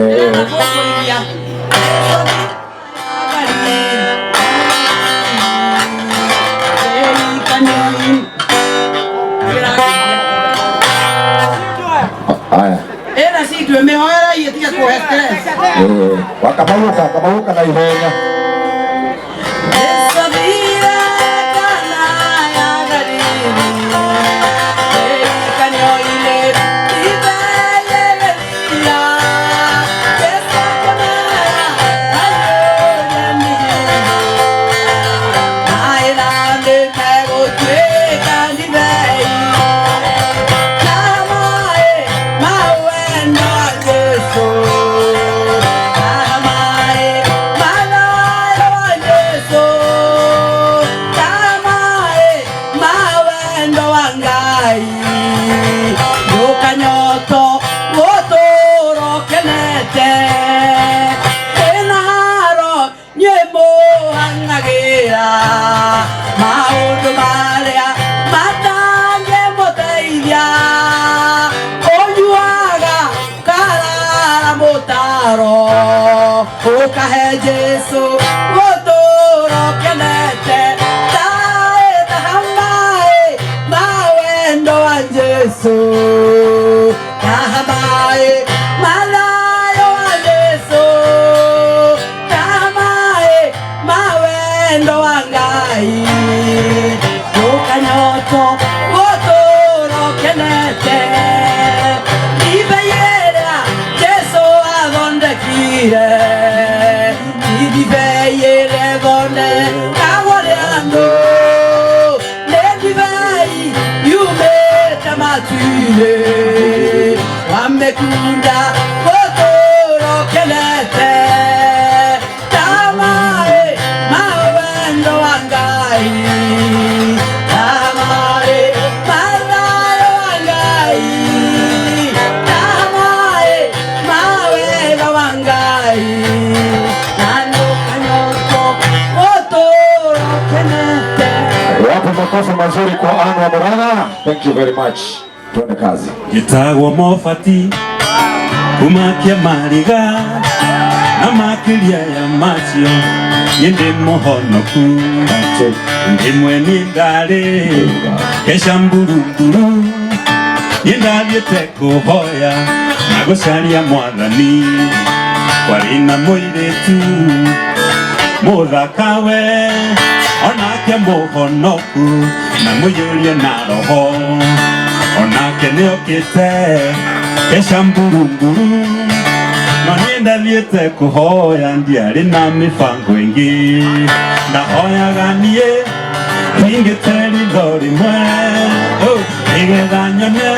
Ndĩrenda kũkũiria. Haya. Ĩna citue mĩhoera ĩtige kũhe stress. Eh, wakamauka kamauka na ihenya. Maũndũ marĩa matangĩmũteithia ũnyuaga karara mũtaro ũkahe Jesũ gũtũũra ũkenete taĩ taha maĩ ma wendo wa Jesũ taha maĩ ma thayũ wa Jesũ taha maĩ ma wendo wa Ngai ndũkanyoto gũtũũra ũkenete ndibei ĩrĩa Jesũ athondekire ti ndibei ĩrĩa ĩthondekagwo nĩ andũ nĩ ndibei yumĩte matu-inĩ wamĩkunda gũtũũra ũkenete ta maĩ ma wendo wa Ngai ta maĩ ma thayũ wa Ngai ta maĩ ma wega wa Ngai na ndũkanyotwo gũtũũra ũkenete. Wape makofi mazuri kwa Anne wa Murang'a. Thank you very much. Tuende kazi. Njĩtagwo Mobati kuma Kĩamariga na makĩria ya macio niĩ ndĩ mũhonoku ndĩ mweni ndarĩ keca mburunguru niĩ ndathiĩte kũhoya na gũcaria mwathani kwarĩ na mũirĩtu mũthaka we onake mũhonoku na mũiyũrie na roho onake nĩokĩte keca mburunguru no niĩ ndathiĩte kũhoya ndiarĩ na mĩbango ĩngĩ ndahoyaga niĩ hingĩte ritho rĩmwe oh, nĩgetha nyone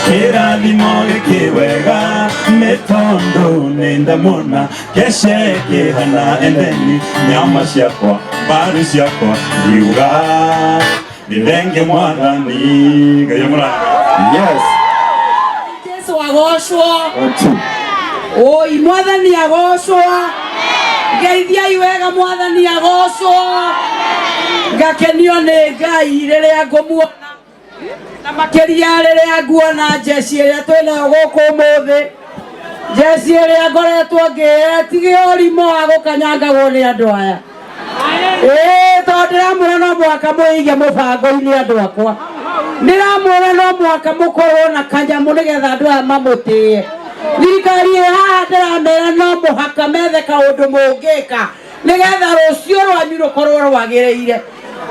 kĩrathimo gĩkĩ wega nĩ tondũ nĩ ndamuona kece kĩhana endeni nyama ciakwa mbaru ciakwa ngiuga nĩ thenge mwathani Ngai amũrathime. Yes. Jesu agocwo. One, two. Oi mwathani agocwo. Ngeithiai wega mwathani agocwo. Ngakenio nĩ Ngai rĩrĩa ngũmuona na makĩria rĩrĩa nguona njeci ĩrĩa twĩnayo gũkũ ũmũthĩ njeci ĩrĩa ngoretwo ngĩĩra tige ũrimũ wa gũkanyangagwo nĩ andũ aya ĩĩ tondũ ndĩramwĩra no mũhaka mwĩige mũbango-inĩ andũ akwa ndĩramwĩra no mũhaka mũkorwo na kanyamũ nĩgetha andũ aya mamũtĩe thirikari ĩ haha ndĩramera no mũhaka methe kaũndũ mũngĩka nĩgetha rũciũ rwanyu rũkorwo rwagĩrĩire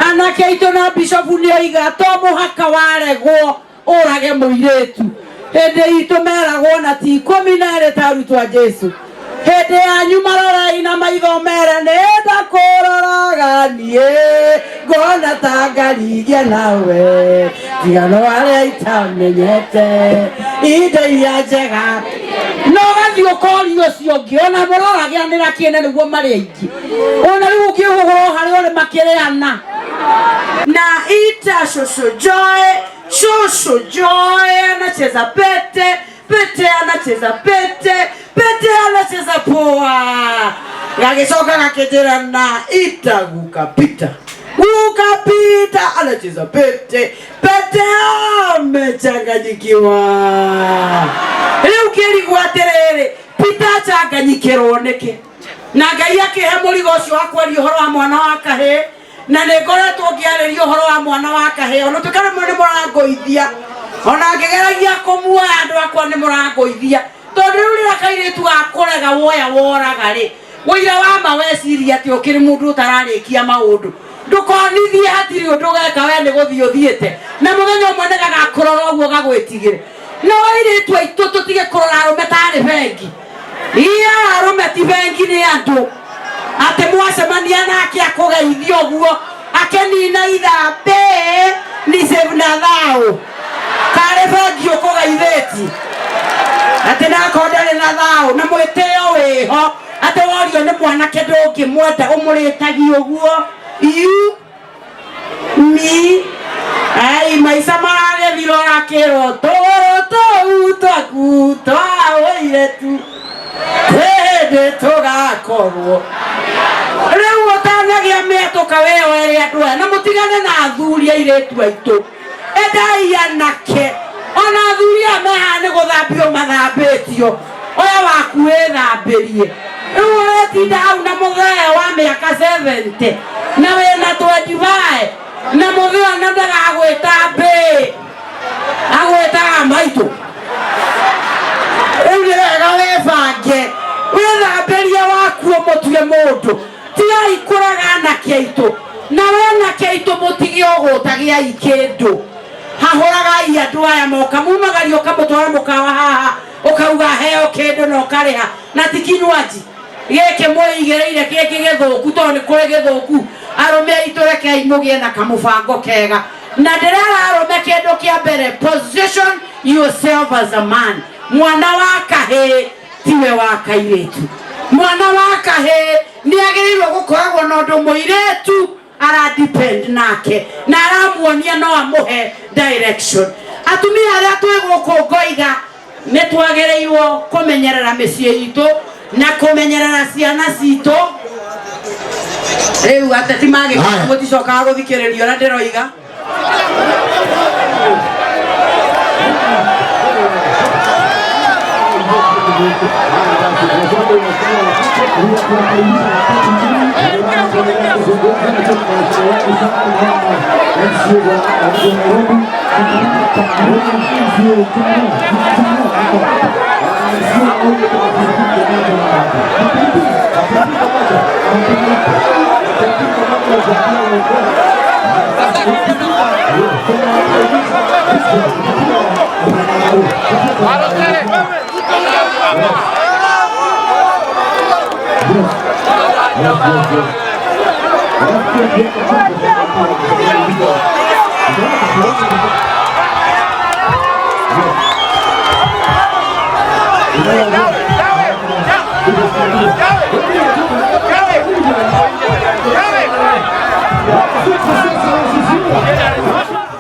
anake aitũ na bishofu nĩ oiga to mũhaka waregwo ũrage mũirĩtu hĩndĩ itũ meragwo na ti 12 ta arutwo a Jesu hĩndĩ yanyu marorei na maitho mere nĩ ndakũroraga niĩ ngona ta ngarigia nawe tigano arĩa itamenyete indo iria njega no gathiĩ ũkoria ũcio ũngĩ ona mũroragĩanĩra kĩene nĩguo marĩ aingĩ ona rĩu ũkĩhũhũrwo harĩa ũrĩ makĩrĩana na ita shosho Joy shosho Joy anacheza pete pete anacheza pete pete anacheza poa gagĩcoka gakĩnjĩra na ita gukapita gukapita anacheza pete pete amechanganyikiwa rĩu kĩrigwo atĩrĩrĩ Peter. Ngũcanganyikĩrwo nĩkĩ? Na Ngai akĩhe mũrigo ũcio wa kwaria ũhoro wa mwana wa kahĩĩ, na nĩ ngoretwo ngĩarĩria ũhoro wa mwana wa kahĩĩ. Ona tuĩka rĩmwe nĩ mũrangũithia, ona ngĩgeragia kũmuoya andũ akwa nĩ mũrangũithia, tondũ rĩu rĩrĩa kairĩtu gakũrega woya woraga rĩ, ũira wa ma weciria atĩ ũkĩrĩ mũndũ ũtararĩkia maũndũ, ndũkonithie hatirĩ ũndũ ũgeka, we nĩ gũthiĩ ũthiĩte, na mũthenya ũmwe nĩ gagakũrora ũguo gagwĩtigĩre. No airĩtu aitũ tũtige kũrora arũme tarĩ bengi. Iya arũme ti bengi, nĩ andũ. Atĩ mwacemania nake akũgeithia ũguo akenina ithambe ni save na thao, karĩ bengi ũkũgeithĩtie atĩ nakorwo ndarĩ na thao na mwĩtĩo wĩho, atĩ worio nĩ mwanake ndũngĩmwenda ũmũrĩtagia ũguo. You me ai maica maragĩthira, ũrakĩrwo tũgũrũ tũu twaku twa ũirĩtu kwĩ hĩndĩ tũgakorwo. Rĩu ũtanagĩa mĩatũka weyoere andũ aya, na mũtigane na athuri. Airĩtu aitũ, endai anake. Ona athuri aya mehaha nĩ gũthambio mathambĩtio, oya waku wĩthambĩrie. Rĩu ũretinda hau na mũthee wa mĩaka 70 na wĩna 25, na mũthee ona ndagagwĩta mbĩ, agwĩtaga maitũ. Rĩu nĩ wega wĩbange, wĩthambĩrie waku, ũmũtue mũndũ. Tigai kũraga anake aitũ, na we anake aitũ mũtige ũgũtagiai kĩndũ. Hahũragai andũ aya moka mumagario, ũkamũtwara mũkawa haha, ũkauga heo kĩndũ na ũkarĩha, na ti kinywaji gĩkĩ mwĩigĩrĩire gĩkĩ gĩthũku, tondũ nĩ kũrĩ gĩthũku. Arũme aitũ, rekei mũgĩe na kamũbango kega. Na ndĩrera arũme kĩndũ kĩa mbere, position yourself as a man. Mwana wa kahĩĩ tiwe wa kairĩtu. Mwana wa kahĩĩ nĩ agĩrĩirwo gũkoragwo na ũndũ mũirĩtu ara depend nake na aramuonia no amũhe direction. Atumia arĩa twĩ gũkũ, ngoiga nĩ twagĩrĩirwo kũmenyerera mĩciĩ itũ na kũmenyerera ciana citũ. Rĩu ateti magĩka Haya. mũticokaga gũthikĩrĩrio na ndĩroiga.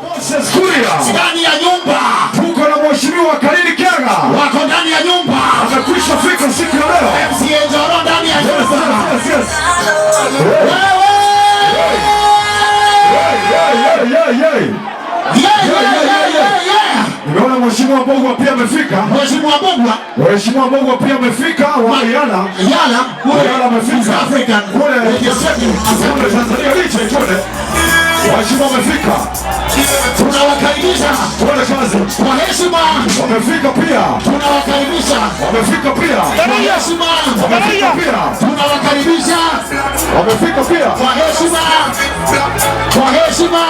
Moses Kuria, Ndani ya nyumba. Tuko na Mheshimiwa Karili Kiaga, wako ndani ya nyumba, amekwisha fika siku ya leo. MCA Njoro ndani ya Yes, nyumba. yes. Wewe! Yeah, yeah, yeah, yeah. Yeah. Nimeona Mheshimiwa Mbogwa pia amefika. Mheshimiwa Mbogwa. Mheshimiwa Mbogwa pia amefika wa Yala. Yala kule Yala amefika. East African Kule Legislative kule Assembly. Tanzania Region kule. Waheshimiwa wamefika. Tunawakaribisha Tuone kazi. kwa heshima, Wamefika pia. tunawakaribisha Wamefika pia. kwa heshima, Wamefika pia. tunawakaribisha Wamefika pia. kwa heshima, kwa heshima,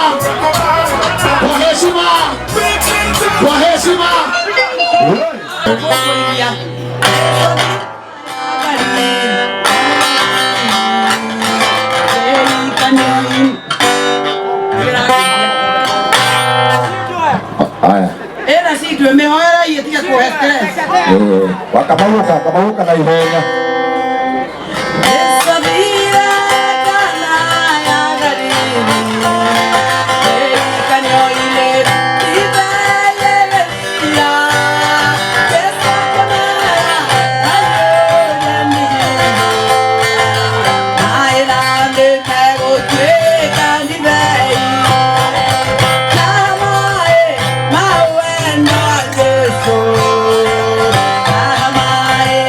kwa heshima, kwa heshima. Hey. Haya. Ĩna citwe mĩhoera ĩtige kũhe stress. Eh, wakamauka kamauka na ihenya. Yesu Kana ya Galili, kanyoile ibeyelelia, Yesu akemera ayonani, nailande kegotweka ndibei, namae mawendo Yesu, namae.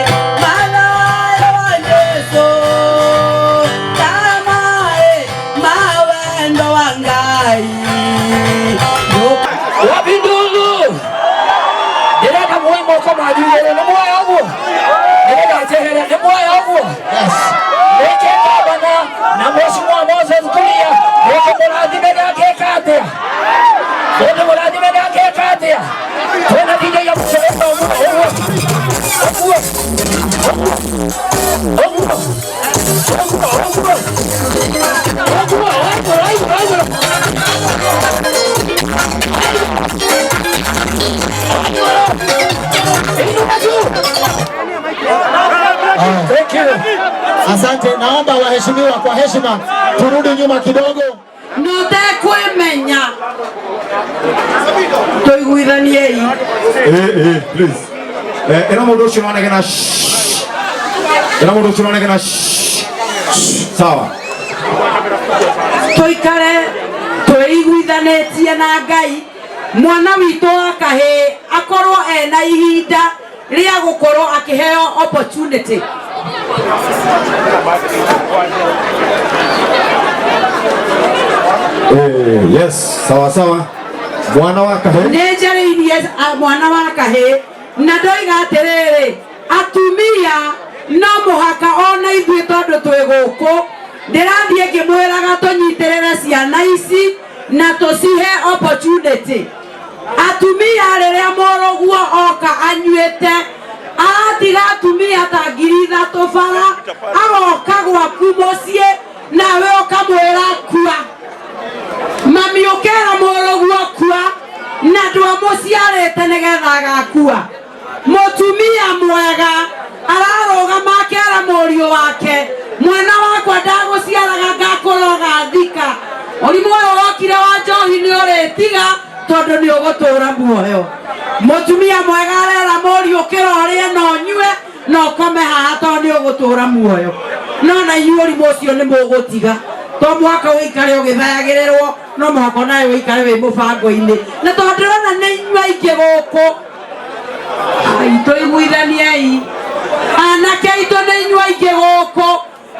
Thank you. Asante, naomba waheshimiwa, kwa heshima turudi nyuma kidogo. Nutekwimenya tuiguithaniei. Eh, please. Ĩra mũndũ ũcio ũranegena shh. Ĩra mũndũ ũcio ũranegena shh. Sawa. Tuikare twĩiguithanĩtie na Ngai, mwana witũ wa kahĩĩ akorwo ena ihinda rĩa gũkorwo akĩheo opportunity. Yes, sawa sawa. Mwana wa kahĩĩ. Nĩ njarĩirie mwana wa kahĩĩ na ndoiga atĩrĩrĩ, atumia no mũhaka ona ithuĩ tondũ twĩ gũkũ, ndĩrathiĩ ngĩmwĩraga tũnyitĩrĩre ciana ici na tũcihe opportunity. Atumia rĩrĩa mũrũguo oka anyuĩte aratiga atumia ta 3,000 bara, agoka gwaku mũciĩ nawe ũkamwĩra kua, mami ũkera mũrũguo kua na ndwamũciarĩte nĩgetha agakua. Mũtumia mwega ararũgama akera mũriũ wake, mwana wakwa ndagũciaraga ngakũroga thika, ũrimũ ũyũ wokire wa njohi nĩ ũrĩtiga tondũ nĩ ũgũtũra muoyo. Mũtumia mwega arera mũriũ ũkĩra ũrĩe na ũnyue na ũkome haha tondũ nĩ ũgũtũra muoyo. No na inyuĩ ũrimũ ũcio nĩ mũgũtiga, to mũhaka ũikare ũgĩthayagĩrĩrwo, no mũhaka onawe ũikare wĩ mũbango-inĩ, na tondũ ndĩrona nĩ inyuĩ aingĩ gũkũ. Ai, tũiguithaniei anake aitũ, nĩ inyuĩ aingĩ gũkũ,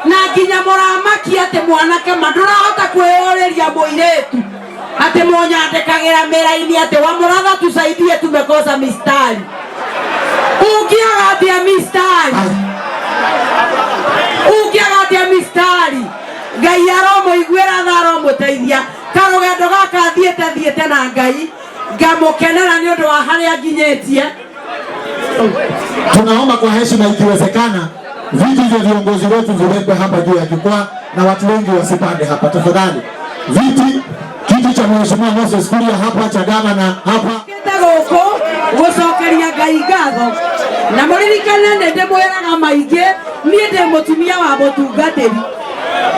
na nginya mũramakia atĩ mwanake ma ndũrahota kwĩyũrĩria mũirĩtu atĩ mũnyandĩkagĩra mĩraini atĩ wa mũratha tusaidie, tumekosa mistari. Ũngĩaga atĩa mistari? Ũngĩaga atĩa mistari? Ngai aromũiguĩra tha, aromũteithia. Karũgendo gaka thiĩte thiĩte na Ngai, ngamũkenera nĩ ũndũ wa harĩa nginyĩtie. Tunaomba kwa heshima, ikiwezekana viti vya viongozi wetu viwekwe hapa juu ya jukwaa na watu wengi wasipande hapa tafadhali. Viti, kiti cha Mheshimiwa Moses Kuria hapa, cha gavana hapa. Kĩte gũkũ gũcokeria Ngai ngatho, na mũririkane nĩ ndĩmwĩraga maingĩ, niĩ ndĩ mũtumia wa mũtungatĩri,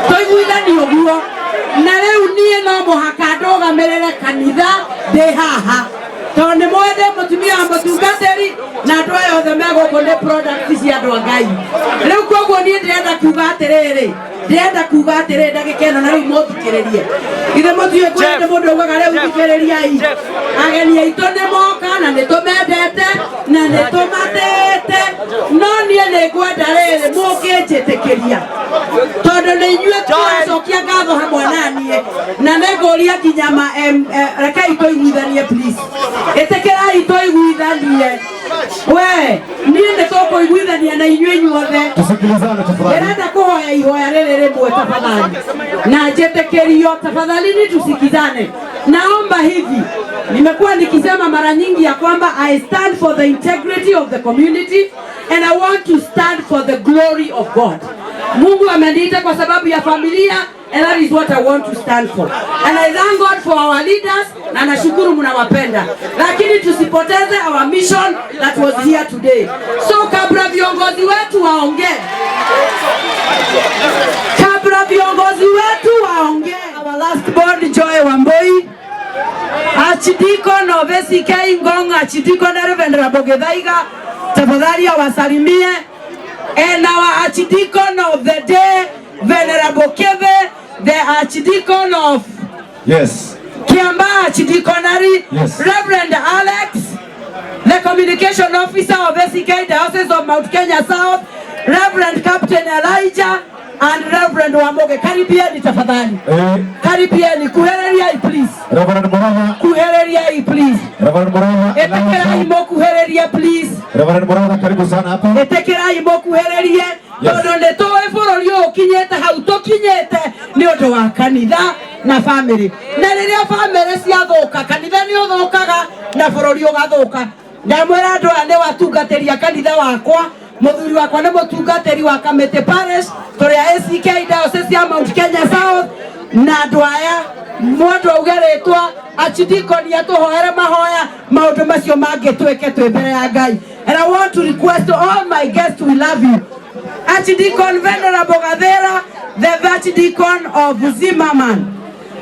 tũiguithanie ũguo. Na rĩu niĩ no mũhaka ndũgamĩrĩre kanitha ndĩ haha, tondũ nĩ mũĩ ndĩ mũtumia wa mũtungatĩri na andũ aya othe me gũkũ nĩ product cia andũ a Ngai. Rĩu koguo niĩ ndĩrenda kuga atĩrĩrĩ, ndĩrenda kuga atĩrĩrĩ ndagĩka ĩno, na rĩu mũthikĩrĩrie. Ithe mũtiũĩ kũrĩa nĩ mũndũ augaga rĩu thikĩrĩriai. Ageni aitũ nĩ moka na nĩ tũmendete na nĩ tũmatĩĩte, no niĩ nĩ ngwenda rĩrĩ mũngĩnjĩtĩkĩria, tondũ nĩ inyuĩ tũracokia ngatho hamwe na niĩ, na nĩ ngũria nginya ma rekei tũiguithanie please, ĩtĩkĩrai tũiguithanie. We niĩ nĩ tũkũiguithania na inyuĩ inyuothe. Tusikilizane tafadhali. Ndĩrenda kũhoya ihoya rĩrĩ rĩmwe tafadhali, na njĩtĩkĩrio tafadhali, ni tusikizane. Naomba hivi, nimekuwa nikisema mara nyingi ya kwamba I stand for the integrity of the community and I want to stand for the glory of God. Mungu ameniita kwa sababu ya familia and that is what I want to stand for. And I thank God for our leaders na nashukuru mnawapenda. Lakini tusipoteze our mission that was here today. So kabla viongozi wetu waongee, kabla viongozi wetu waongee, our last born Joy Wambui, Archdeacon of ACK Ngong, Archdeacon Reverend Githaiga, tafadhali awasalimie. And our Archdeacon of the day, Venerable Keve, the Archdeacon of Yes. Kiambaa Archdeaconry, Yes. Reverend Alex, the Communication Officer of ACK Diocese of Mount Kenya South, Reverend Captain Elijah, and Reverend Wamoge. Karibieni tafadhali. Karibieni, kuhereriai please. Reverend Muranga. Kuhereriai please. Reverend Muranga. Etekerai mokuhererie please. Reverend Muranga, karibu sana hapa. Etekerai mokuhererie. Yes. Tondu nĩ tũĩ bũrũri ũyũ ũkinyĩte hau tũkinyĩte nĩ ũndũ wa kanitha na family. Na rĩrĩa family ciathũka, kanitha nĩ ũthũkaga na bũrũri ũgathũka. Ndamwĩra andũ aya nĩ watungatĩria kanitha wakwa, Muthuri wakwa nĩ mũtungatĩri wa Kamĩtĩ Parish tũrĩ a ACK Diocese ya Mount Kenya South na andũ aya mũndũ auge rĩtwa achidikoni atũhoere mahoya maũndũ macio mangĩ twĩke twĩ mbere ya Ngai. And I want to request to all my guests, we love you. Archdeacon Venerable Gathera, the Archdeacon of Zimmerman.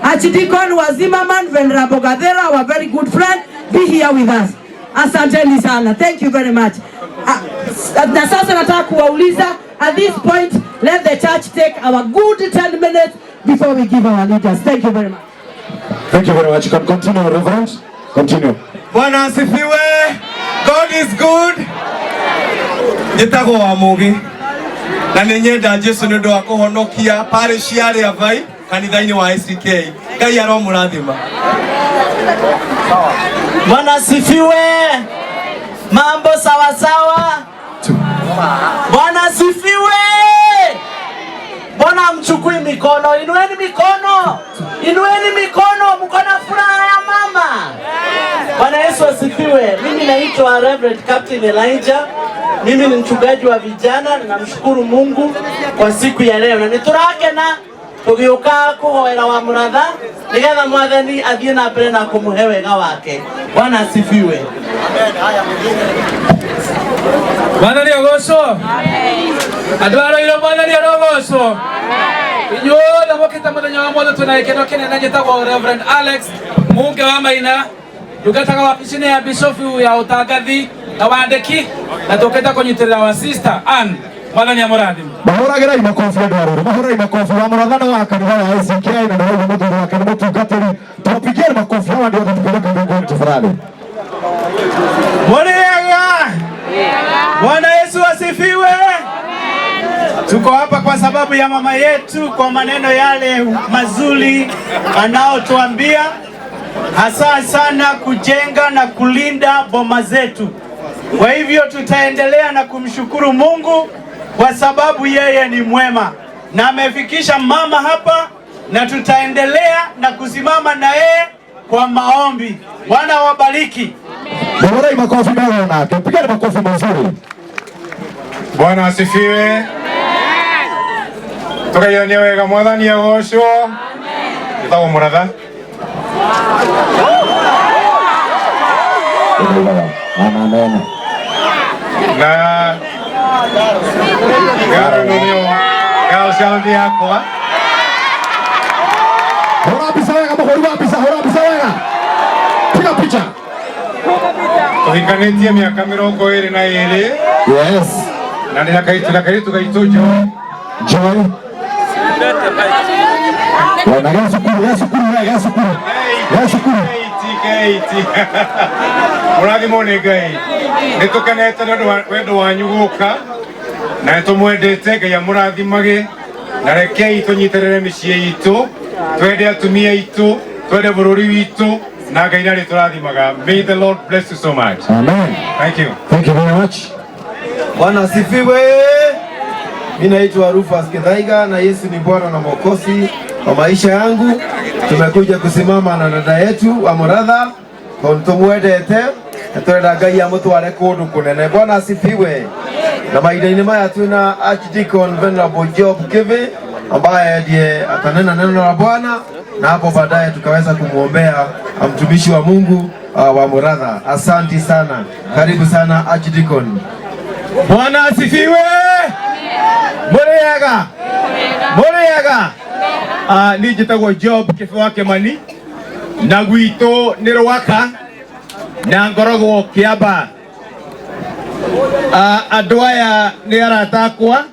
Archdeacon wa Zimmerman, Venerable Gathera, our very good friend, be here with us. Asanteni sana. Thank you very much. Na sasa nataka kuwauliza at this point, let the church take our good 10 minutes before we give our leaders. Thank you very much. Thank you very much. You can continue, Reverend. Continue. Bwana asifiwe. God is good. Njĩtagwo wa Mũgĩ na nĩ nyenda Jesu nĩ ũndũ wa kũhonokia parish ya Rĩavai kanitha-inĩ wa ACK. Ngai aromũrathima. Bwana asifiwe. Mambo sawa sawa. Bwana asifiwe. Mbona mchukui mikono? Inueni mikono, inueni mikono, mko na furaha ya mama. Bwana Yesu asifiwe. Mimi naitwa Reverend Captain Elijah. Mimi ni mchungaji wa vijana. Ninamshukuru Mungu kwa siku ya leo na niturakena tugiuka kuhoera wa muratha nigetha mwathani athie na mbere na kumuhe wega wake. Bwana asifiwe. Mwathani agocwo. Andũ a Roiro mwathani arogocwo. Inyuothe mũkĩte mũthenya wa mũthĩ twĩna gĩkeno kĩnene. Njĩtagwo Reverend Alex Munge wa Maina, ndungataga wabici-inĩ ya bishofu ya ũtangathi na wandĩki, na tũkĩte kũnyitĩrĩra wa sister Ann. Mwathani amũrathime. Mahũragĩrai makobi andũ a Rũrũ, mahũrai makobi. Wa mũrathana wa kanitha wa ACK na nĩwe mũthuri wake nĩ mũtungatĩri. Tuwapigieni makobi hawa ndio watatupeleka mbinguni tafadhali. Mũrĩega. Bwana Yesu asifiwe. Tuko hapa kwa sababu ya mama yetu, kwa maneno yale mazuri anaotuambia, hasa sana kujenga na kulinda boma zetu. Kwa hivyo tutaendelea na kumshukuru Mungu kwa sababu yeye ni mwema na amefikisha mama hapa, na tutaendelea na kusimama na yeye kwa maombi. Bwana wabariki. Mahũrai makobi mega nake. Pigeni makofi mazuri. Bwana asifiwe. Tukaigania wega mwathani agocwo. Njĩtagwo Mũratha. Amen. Na ngaro nĩo girl yakwa. Hũra mbica wega, mũhũri wa mbica, hũra mbica wega. Piga picha. Tũhikanĩtie mĩaka 22. Yes. Na nĩ na kairĩtu gaitũ Joy. Joy. Wana gĩa cukuru, gĩa cukuru, gĩa cukuru. Gĩa cukuru. Keiti. Mũrathimwo nĩ Ngai. Nĩ tũkenete nĩ ũndũ wa wendo wanyu gũka na nĩ tũmwendete. Ngai amũrathimage na rekei tũnyitĩrĩre mĩciĩ itũ, twende atumia aitũ, twende bũrũri witũ na Ngai nĩ arĩtũrathimaga. May the Lord bless you so much. Amen. Thank you. Thank you very much. Bwana asifiwe. Mimi naitwa Rufus Kithaiga na Yesu ni Bwana na Mwokozi wa maisha yangu. Tumekuja kusimama na dada yetu wa Muratha tondu tumwendete na turenda Ngai amutware kundu kunene. Bwana asifiwe. Na mahinda-inĩ maya twina Archdeacon Venerable Job Kivi ambaye ndiye atanena neno la Bwana na hapo baadaye tukaweza kumwombea mtumishi wa Mungu wa Muratha. Asanti sana. Karibu sana Archdeacon. Bwana asifiwe. Mũrĩega. Mũrĩega. Niĩ njĩtagwo Job Kĩbe wa Kĩmani na gwitũ nĩ Rwaka na ngoragwo Kĩamba. Andũ aya nĩ arata akwa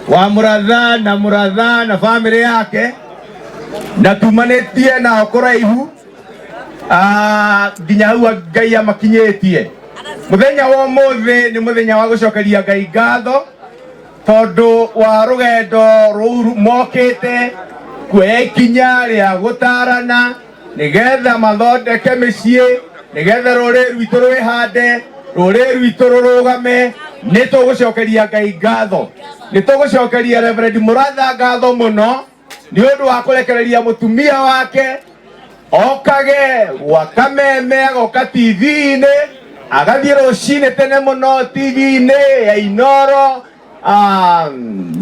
wa Muratha na Muratha na bamĩrĩ yake na tumanĩtie nao kũraihu nginya hau Ngai amakinyĩtie. Mũthenya wa ũmũthĩ nĩ mũthenya wa gũcokeria Ngai ngatho tondu wa rũgendo rũu mokĩte kuoya ikinya rĩa gũtarana nĩgetha mathondeke mĩciĩ, nĩgetha rũrĩrĩ rwitũ rwĩhande, rũrĩrĩ rwitũ rũrũgame. Nĩ tũgũcokeria Ngai ngatho, nĩ tũgũcokeria Reverend Muratha ngatho mũno nĩ ũndũ wa kũrekereria mũtumia wake okage gwa kameme agoka TV-inĩ. Agathiĩ rũcinĩ tene mũno TV-inĩ ya Inoro,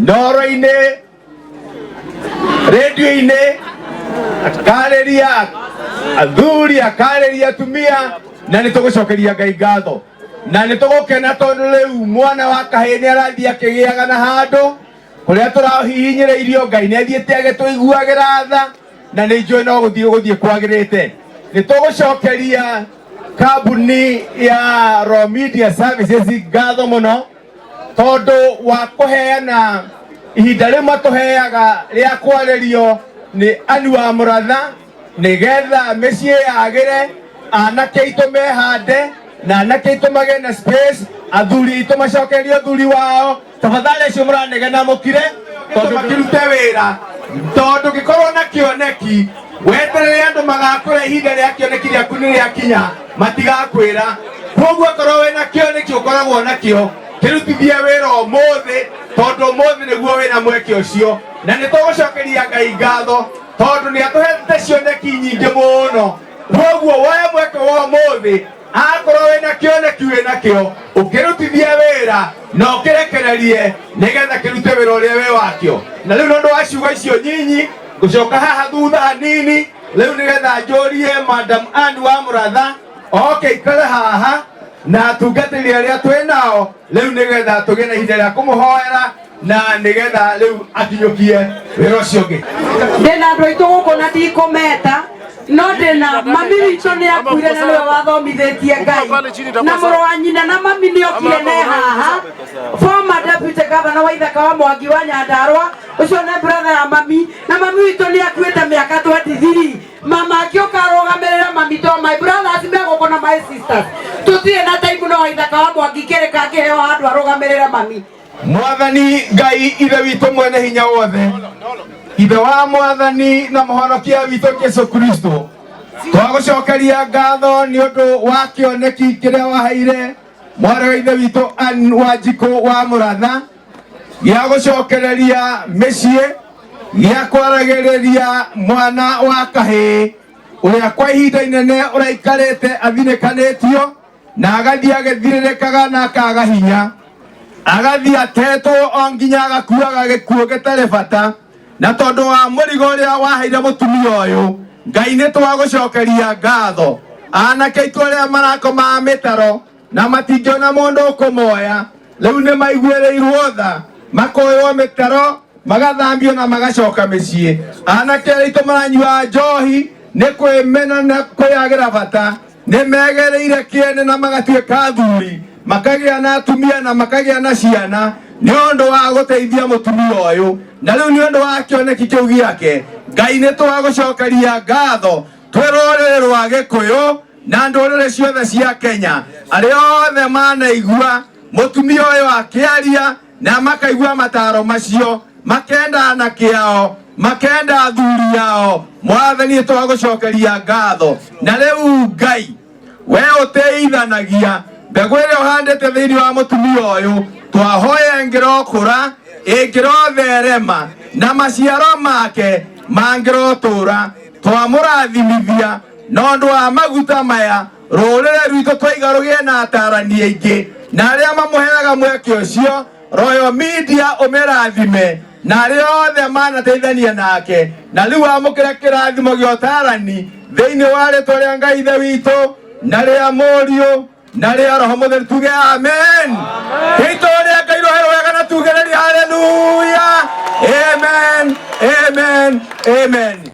Noro-inĩ, radio-inĩ, akarĩria athuri, akarĩria atumia, na nĩ tũgũcokeria Ngai ngatho na nĩ tũgũkena tondũ rĩu mwana wa kahĩĩ nĩ arathiĩ akĩgĩaga na handũ kũrĩa tũrahihinyĩrĩirio. Ngai nĩ athiĩte agĩtũiguagĩra tha na nĩ njũĩ no gũthiĩ gũthiĩ kwagĩrĩte. Nĩ tũgũcokeria kambuni ya Raw Media Services ngatho mũno tondũ wa kũheana ihinda rĩu matũheaga rĩa kwarĩrio nĩ Ann wa Mũratha nĩgetha mĩciĩ yagĩre, anake aitũ mehande na anake aitũ magĩe na space, athuri aitũ macokerie ũthuri wao. Tafadhali acio mũranegena mũkire tondũ makĩrute wĩra, tondũ ngĩkorwo na kĩoneki weterere andũ magakwĩra ihinda rĩa kĩoneki rĩaku nĩ rĩakinya, matigakwĩra. Koguo korwo wĩna kĩoneki ũkoragwo nakĩo, kĩrutithie wĩra ũmũthĩ tondũ ũmũthĩ nĩguo wĩna mweke ũcio. Na nĩ tũgũcokeria Ngai ngatho tondũ nĩ atũhete cioneki nyingĩ mũno. Koguo woe mweke wa ũmũthĩ, akorwo wĩna kĩoneki wĩnakĩo ũkĩrutithie wĩra na ũkĩrekererie nĩgetha kĩrute wĩra ũrĩa wĩ wakĩo. Na rĩu nĩ ũndũ wa ciugo icio nyinyi ngũcoka haha thutha hanini rĩu nĩgetha njũrie Madam Ann wa Mũratha oke ikare haha na atungatĩri arĩa twĩ nao rĩu nĩgetha tũgĩe na ihinda rĩa kũmũhoera na nĩgetha rĩu akinyũkie wĩra ũcio ũngĩ. Ndĩna andũ aitũ gũkũ na ndikũmeta, no ndĩna mami witũ nĩ akuire na nĩwe wathomithĩtie Ngai, na mũrũ wa nyina na mami nĩ okire ne haha, former deputy governor wa Ithaka wa Mwangi wa Nyandarua, ũcio nĩ brother ya mami, na mami witũ nĩ akuĩte mĩaka 23. Mama akĩũka arũgamĩrĩra mami to my brothers me gũkũ na my sisters tũtirĩ na time, no Ithaka wa Mwangi kĩrĩ kangĩheo handũ arũgamĩrĩre mami. Mwathani Ngai ithe witũ mwene hinya wothe, ithe wa mwathani na mũhonokia witũ Jesu Kristo, twagũcokeria ngatho nĩ ũndũ wa kĩoneki kĩrĩa waheire mwarĩ wa ithe witũ Ann Wanjikũ wa Mũratha gĩa gũcokereria mĩciĩ, gĩa kwaragĩrĩria mwana wa kahĩĩ ũrĩa kwa ihinda inene ũraikarĩte athinĩkanĩtio na agathiĩ agĩthirĩrĩkaga na akaga hinya, agathiĩ atetwo o nginya agakuaga gĩkuũ gĩtarĩ bata. Na tondũ wa mũrigo ũrĩa waheire mũtumia ũyũ, Ngai nĩ twagũcokeria ngatho. Anake aitũ arĩa marakomaga mĩtaro na matingĩona mũndũ ũkũmoya, rĩu nĩ maiguĩrĩirwo tha, makoywo mĩtaro, magathambio na magacoka mĩciĩ. Anake arĩa aitũ maranyua njohi nĩ kwĩmena na kwĩyagĩra bata, nĩ megereire kĩene na magatuĩka athuri, makagĩa na atumia na makagĩa na ciana nĩ ũndũ wa gũteithia mũtumia ũyũ. Na rĩu nĩ ũndũ wa kĩoneki kĩu gĩake, Ngai nĩ twagũcokeria ngatho twĩ rũrĩrĩ rwa Gĩkũyũ na ndũrĩrĩ ciothe cia Kenya, arĩa othe manaigua mũtumia ũyũ akĩaria na makaigua mataro macio, makenda anake ao, makenda athuri ao. Mwathani twagũcokeria ngatho. Na rĩu Ngai we ũteithanagia mbegũ ĩrĩa ũhandĩte thĩinĩ wa mũtumia ũyũ, twahoya ĩngĩrokũra, ĩngĩrotherema na maciaro make mangĩrotũra. Twamũrathimithia na ũndũ wa maguta maya, rũrĩrĩ rwitũ twaiga rũgĩe na atarani aingĩ na arĩa mamũheaga mweke ũcio. Royal Media ũmĩrathime na arĩa othe manateithania nake, na rĩu amũkĩre kĩrathimo gĩa ũtarani thĩinĩ wa rĩtwa rĩa Ngai Ithe witũ na rĩa Mũriũ na rĩa Roho Mũtheru. Tuge amen. Rĩtwa rĩa Ngai rũhe rwega na tugĩrĩrie haleluya. Amen, amen, amen.